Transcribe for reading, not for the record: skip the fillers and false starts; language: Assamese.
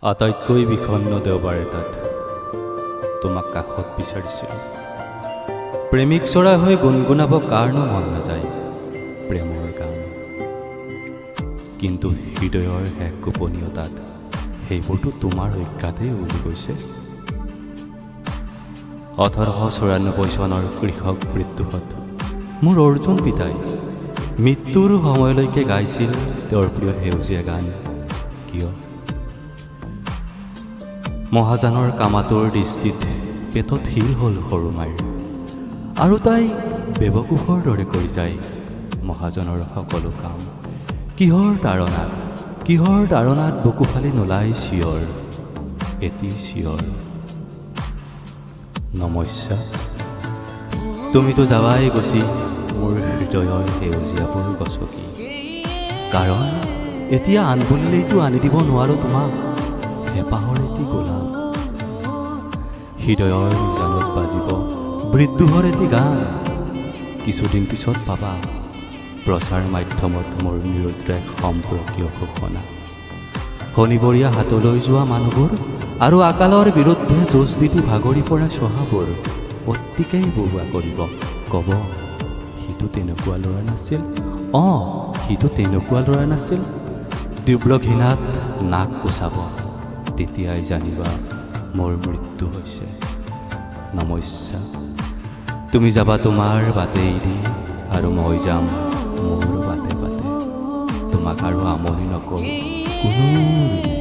আটাইতকৈ বিষণ্ণ দেওবাৰ এটাত তোমাক কাষত বিচাৰিছিলোঁ। প্ৰেমিক চৰাই হৈ গুণগুণাব কাৰনো মন নাযায় প্ৰেমৰ গান? কিন্তু হৃদয়ৰ শেষ গোপনীয়তাত সেইবোৰতো তোমাৰ অজ্ঞাতেই উৰি গৈছে। 1894 চনৰ কৃষক বিদ্ৰোহত মোৰ অৰ্জুন পিতাই মৃত্যুৰ সময়লৈকে গাইছিল তেওঁৰ প্ৰিয় সেউজীয়া গান। কিয় মহাজনৰ কামাটোৰ দৃষ্টিত পেটত শিল হ'ল সৰু মাইৰ আৰু তাই বেৱকুফৰ দৰে কৰি যায় মহাজনৰ সকলো কাম? কিহৰ তাড়নাত, কিহৰ তাড়নাত বুকু ফালি নোলায় চিঞৰ, এটি চিঞৰ? নমস্যা, তুমিতো যাবাই গুচি মোৰ হৃদয়ৰ সেউজীয়াবোৰ গছকি, কাৰণ এতিয়া আন বুলিলেইতো আনি দিব নোৱাৰোঁ তোমাক হেঁপাহৰ এটি গোলাপ। হৃদয়ৰ নিজানত বাজিব বিদ্ৰোহৰ এটি গান। কিছুদিন পিছত পাবা প্ৰচাৰ মাধ্যমত মোৰ নিৰুদ্ৰেক সম্পৰ্কীয় ঘোষণা। শনিবৰীয়া হাটলৈ যোৱা মানুহবোৰ আৰু আকালৰ বিৰুদ্ধে যুঁজ দি দি ভাগৰি পৰা চহাবোৰ অতিকেই বোবা কৰিব। ক'ব, "সিটো তেনেকুৱা ল'ৰা নাছিল, অঁ, সিটো তেনেকুৱা ল'ৰা নাছিল।" তীব্ৰ ঘৃণাত নাক কোচাব। তেতিয়াই জানিবা মোৰ মৃত্যু হৈছে। নমস্যা, তুমি যাবা তোমাৰ বাটেদি আৰু মই যাম মোৰ বাটে বাটে। তোমাক আৰু আমনি নকৰোঁ কোনোদিনে।